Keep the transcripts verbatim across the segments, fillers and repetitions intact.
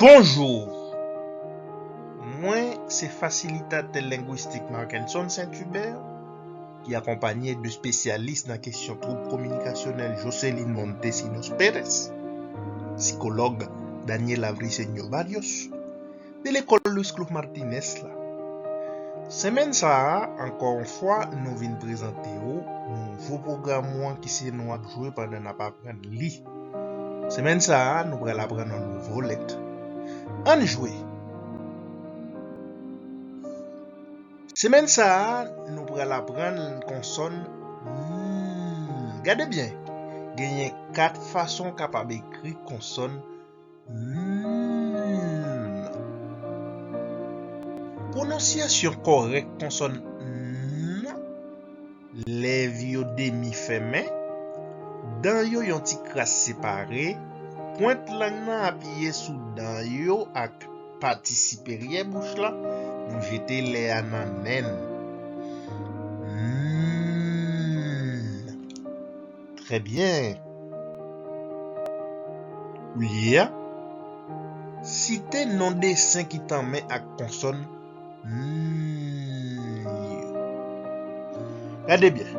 Bonjou! Mwen se fasilitatè lengwistik Markenson Saint Hubert, ki akonpaye de espesyalis nan kesyon twoub kominikasyonèl Jocelyn Montesinos Perez, sikològ Daniela Briceño Barrios, de lekòl Luis Cloux Martinez la. Semèn sa a, ankò yon fwa, nou vin prezante w nouvo pwogram ou an ki se nou ap jwe pandan n ap aprann li. Semèn sa a, nou pral aprann yon nouvo lèt. Ann jwe! Semèn sa a, nou pral aprann konsòn N. Gade byen, genyen kat fason w kapab ekri konsòn N. Pwononsyasyon kòrèk konsòn N, lèv yo demi fèmen, dan yo yon ti kras separe, pwent lang nan apiye sou dan yo ak pati siperyè bouch la, nou jete lè a nan nen n. N. Trè byen. Koulye a, site non desen ki tanmen ak konsòn N yo. Gade byen.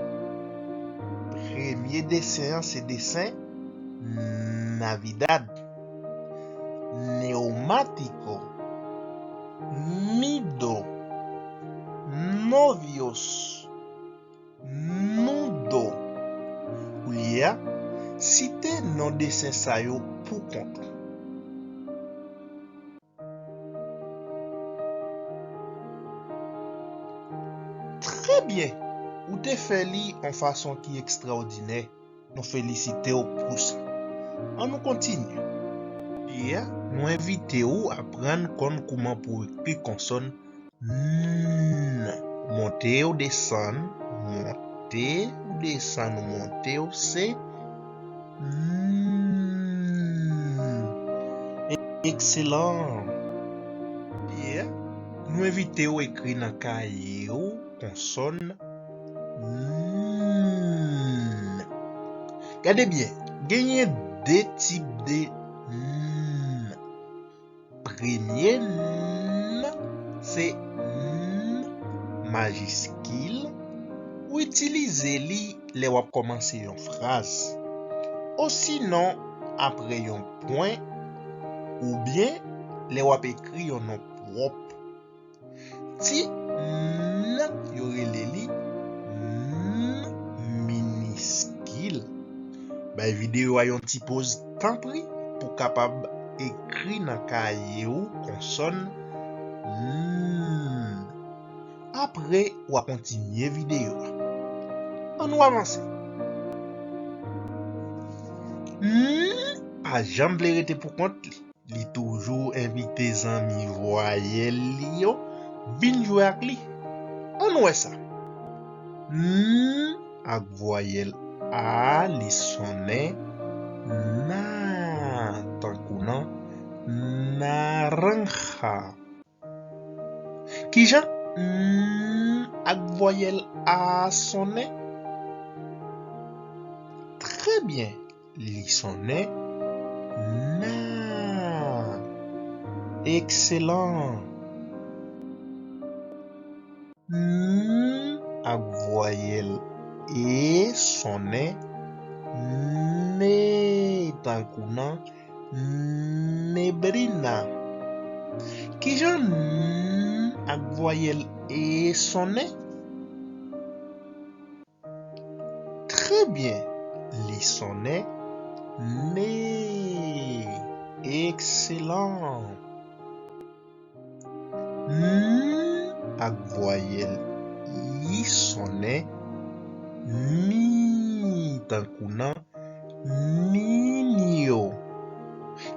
Premye desen an se desen Navidad, Neumático, Nido, Novios, Nudo. Koulye a, site non desen sa yo poukont ou. Trè byen! Ou te fè li yon fason ki ekstraòdinè. Nou felisite w pou sa. Ann nou kontinye. Koulye a, nou envite w aprann konn kouman pou w ekri konsòn N. Monte w desann, monte w desann, monte w se N. Ekselan! Koulye a, nou envite w ekri nan kaye w konsòn N. Gade byen, genyen de tip de N. Premye N se N majiskil. Ou itilize li lè w ap kòmanse yon fraz, osinon apre yon pwen, oubyen lè w ap ekri yon non pwòp. Ti N, yo rele li N miniskil. Bay videyo a yon ti poz, tanpri, pou w kapab ekri nan kaye w konsòn N. Apre, w a kontinye videyo a. Ann nou avanse. N pa janm vle rete pou kont li. Li toujou envite zanmi vwayèl li yo vin jwe ak li. Ann wè sa. N ak vwayèl A, li sonnen na, tankou nan naranja. Kijan N ak vwayèl A sonnen? Trè byen, li sonnen na. Ekselan! N ak vwayèl E sonnen ne, tankou nan neblina. Kijan N ak vwayèl E sonnen? Trè byen, li sonnen ne. Ekselan! N ak vwayèl I sonnen mi, tankou nan ninyo.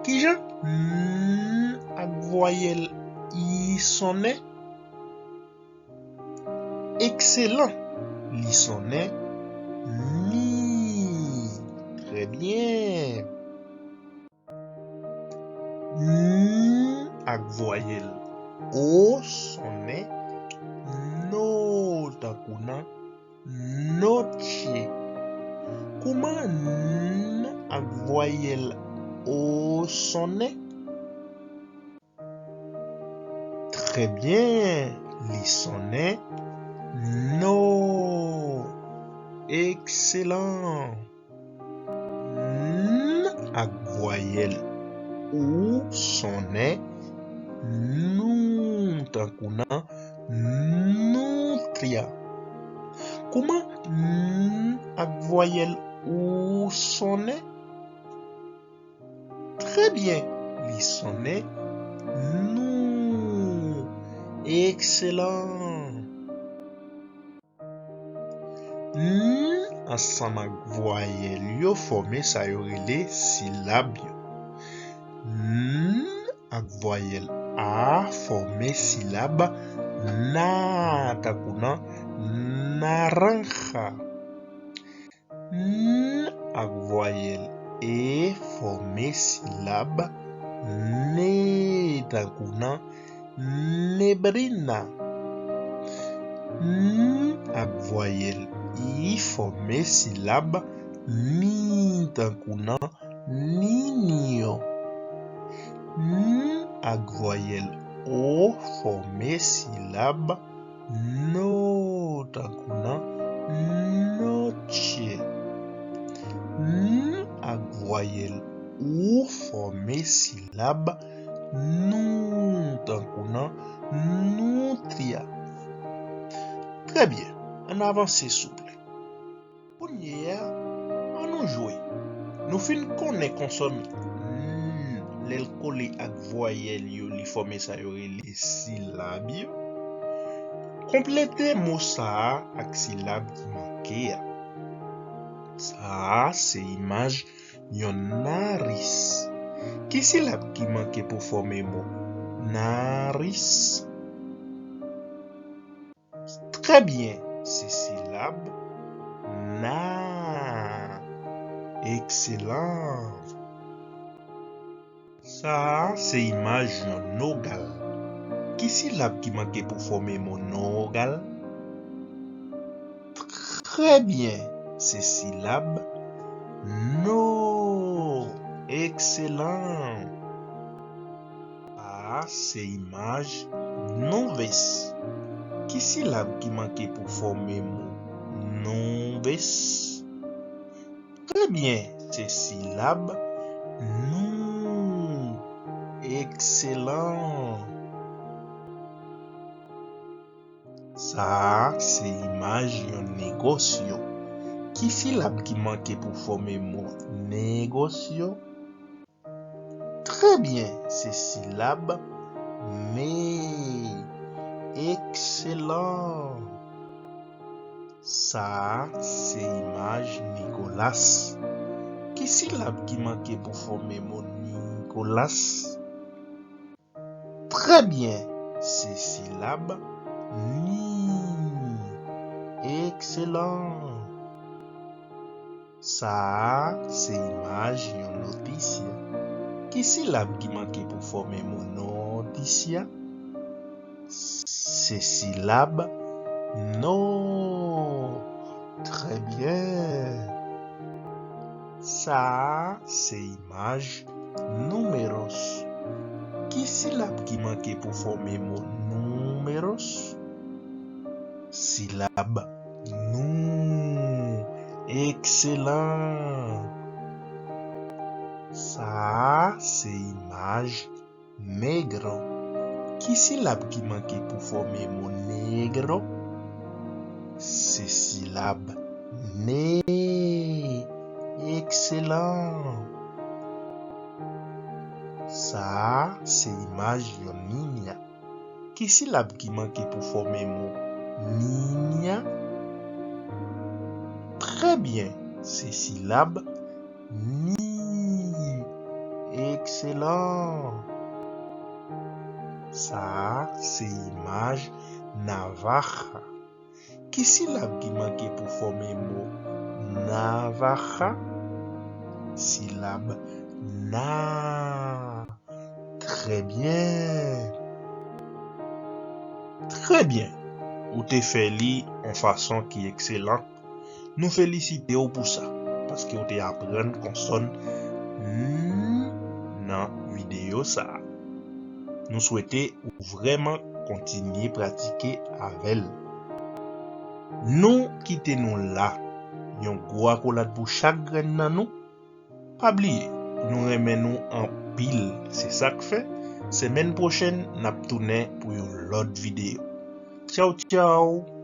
Kijan N ak vwayèl I sonnen? Ekselan! Li sonnen mi. Trè byen! N ak vwayèl O sonnen no, tankou nan noche. Kouman N ak vwayèl O sonnen? Trè byen, li sonnen no. Ekselan. N ak vwayèl ou sonnen nou, tankou nan noutya. Kouman n ak vwayèl ou sonnen? Trè byen, li sonnen nou. Ekselan. N ansanm ak vwayèl yo fòme sa yo rele silab yo. N ak vwayèl a fòme silab na, tankou nan naranja. N ak vwayèl e fòme silab ne, tankou nan nebrina. N ak vwayèl i fòme silab ni, tankou nan ninyo. N ak vwayèl o fòme silab no, tankou nan noche. N ak vwayèl ou fòme silab nou, tankou nan noutya. Trè byen, ann avanse souple. Kounye a, ann nou jwe. Nou fin konnen konsòn n, lè l kole ak vwayèl yo, li fòme sa yo rele silab yo. Konplete mo sa a ak silab ki manke a. Sa a se imaj yon naris. Ki silab ki manke pou fòme mo naris? Trè byen, se silab na. Ekselan. Sa a se imaj yon nogal. Ki silab ki manke pou fòme mo nogal? Trè byen, se silab no. Ekselan. Sa a se imaj nonves. Ki silab ki manke pou fòme mo nonves? Trè byen, se silab nou. Ekselan. Sa a se imaj yon negosyo. Ki silab ki manke pou fòme mo negosyo? Trè byen, se silab me. Ekselan. Sa a se imaj Nikolas. Ki silab ki manke pou fòme mo Nikolas? Trè byen, se silab ni. Ekselan. Sa a se imaj yon notisya. Ki silab ki manke pou fòme mo notisya? Se silab no. Trè byen. Sa a se imaj números. Ki silab ki manke pou fòme mo números? Silab nou. Ekselan. Sa a se imaj negro. Ki silab ki manke pou fòme mo negro? Se silab ne. Ekselan. Sa a se imaj yon ninya. Ki silab ki manke pou fòme mo ninya? Trè byen, se silab ni. Ekselan. Sa a se imaj navaja. Ki silab ki manke pou fòme mo navaja? Silab na. Trè byen. Trè byen. Ou te fè li yon fason ki ekselan. Nou felisite w pou sa, paske w te aprann konsòn n nan videyo sa a. Nou swete ou vrèman kontinye pratike avè l. Nou kite nou la. Yon gwo akolad pou chak grenn nan nou. Pa bliye, nou renmen nou anpil. Se sa k fè, semèn pwochèn, n ap tounen pou yon lòt videyo. Tchaw, tchaw!